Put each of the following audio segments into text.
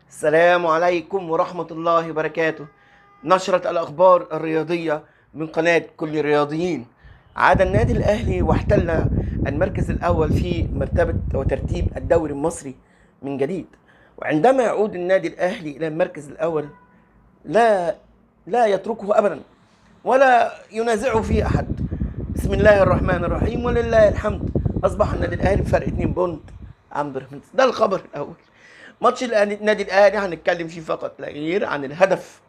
السلام عليكم ورحمة الله وبركاته. نشرة الأخبار الرياضية من قناة كل الرياضيين. عاد النادي الأهلي واحتل المركز الأول في مرتبة وترتيب الدوري المصري من جديد. وعندما يعود النادي الأهلي إلى المركز الأول لا يتركه أبدا ولا ينازعه فيه أحد. بسم الله الرحمن الرحيم ولله الحمد. أصبح النادي الأهلي بفرق 2 بونت عن بيراميدز. ده الخبر الأول. ماتش النادي الأهلي هنتكلم فيه فقط لا غير عن الهدف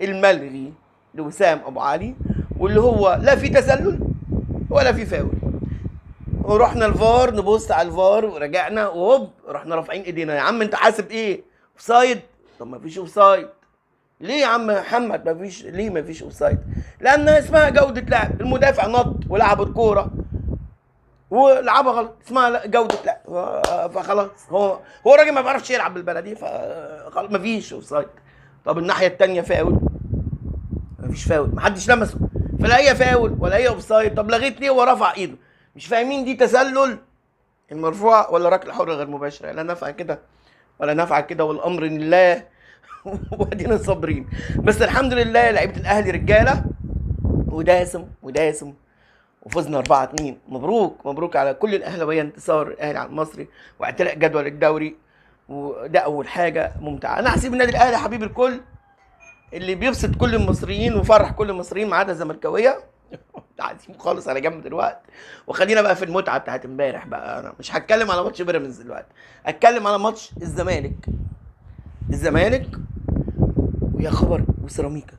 الملغي لوسام أبو علي، واللي هو لا في تسلل ولا في فاول. ورحنا الفار نبص على الفار ورجعنا وهوب رحنا رافعين ايدينا. يا عم انت حاسب ايه؟ offside؟ طب ما فيش offside. ليه يا عم محمد ما فيش؟ ليه ما فيش offside؟ لان اسمها جوده لعب. المدافع نط ولعب الكورة ولعبها غلط، اسمها جوده لعب. فخلاص هو الراجل ما بيعرفش يلعب بالبلدي، فخلاص ما فيش offside. طب الناحية الثانية فاول؟ ما فيش فاول، ما حدش لمسه، فلا هي فاول ولا هي offside. طب لغيت ليه ورفع ايده؟ مش فاهمين دي تسلل المرفوع ولا ركلة حره غير مباشرة. لا نفع كده ولا نفع كده، والامر لله وادينا صابرين. بس الحمد لله لعيبة الاهلي رجاله وداسم وداسم وفزنا 4-2. مبروك مبروك على كل الاهلاوية انتصار الاهلي على المصري واعتلاء جدول الدوري، وده اول حاجة ممتعة. انا هسيب النادي الاهلي حبيب الكل اللي بيبسط كل المصريين وفرح كل المصريين ما عدا الزملكاويه. هسيبه خالص على جنب دلوقتي، وخلينا بقى في المتعة بتاعت امبارح. بقى انا مش هتكلم على ماتش بيراميدز دلوقتي، هتكلم على ماتش الزمالك. الزمالك ويا خبر وسيراميكا،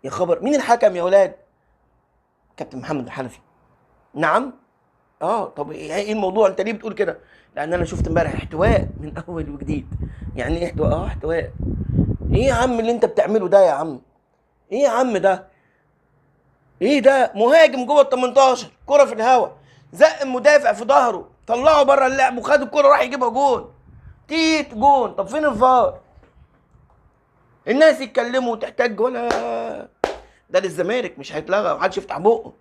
يا خبر. مين الحكم يا ولاد؟ كابتن محمد الحنفي. نعم. طب ايه الموضوع؟ انت ليه بتقول كده؟ لان انا شفت امبارح احتواء من اول وجديد. يعني ايه احتواء؟ احتواء ايه يا عم اللي انت بتعمله ده يا عم؟ ايه يا عم ده؟ ايه ده؟ مهاجم جوه ال 18، كرة في الهوا، زق المدافع في ظهره، طلعه بره اللعب وخد الكرة راح يجيبها جون. تيت جون. طب فين الفار؟ الناس يتكلموا وتحتج ولا ده للزمالك مش هيتلغى ومحدش يفتح بقه.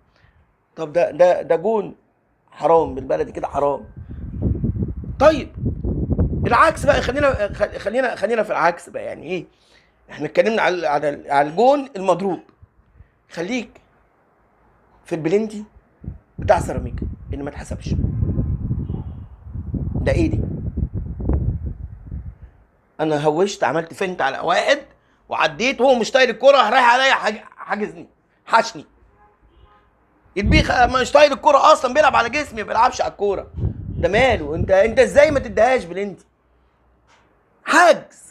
طب ده ده ده جون حرام بالبلدي كده، حرام. طيب العكس بقى، خلينا خلينا خلينا في العكس بقى. يعني ايه؟ احنا اتكلمنا على على الجون المضروب. خليك في البلنتي بتاع سيراميكا اللي ما اتحسبش. ده ايه دي؟ انا هوشت، عملت feint على واحد وعديت وهو مش طايل الكورة، رايح عليا حاجزني حشني. يتبيخ مش طايل الكورة اصلا، بيلعب على جسمي ما بيلعبش على الكورة. ده ماله؟ انت ازاي ما تديهاش بلنتي؟ حجز.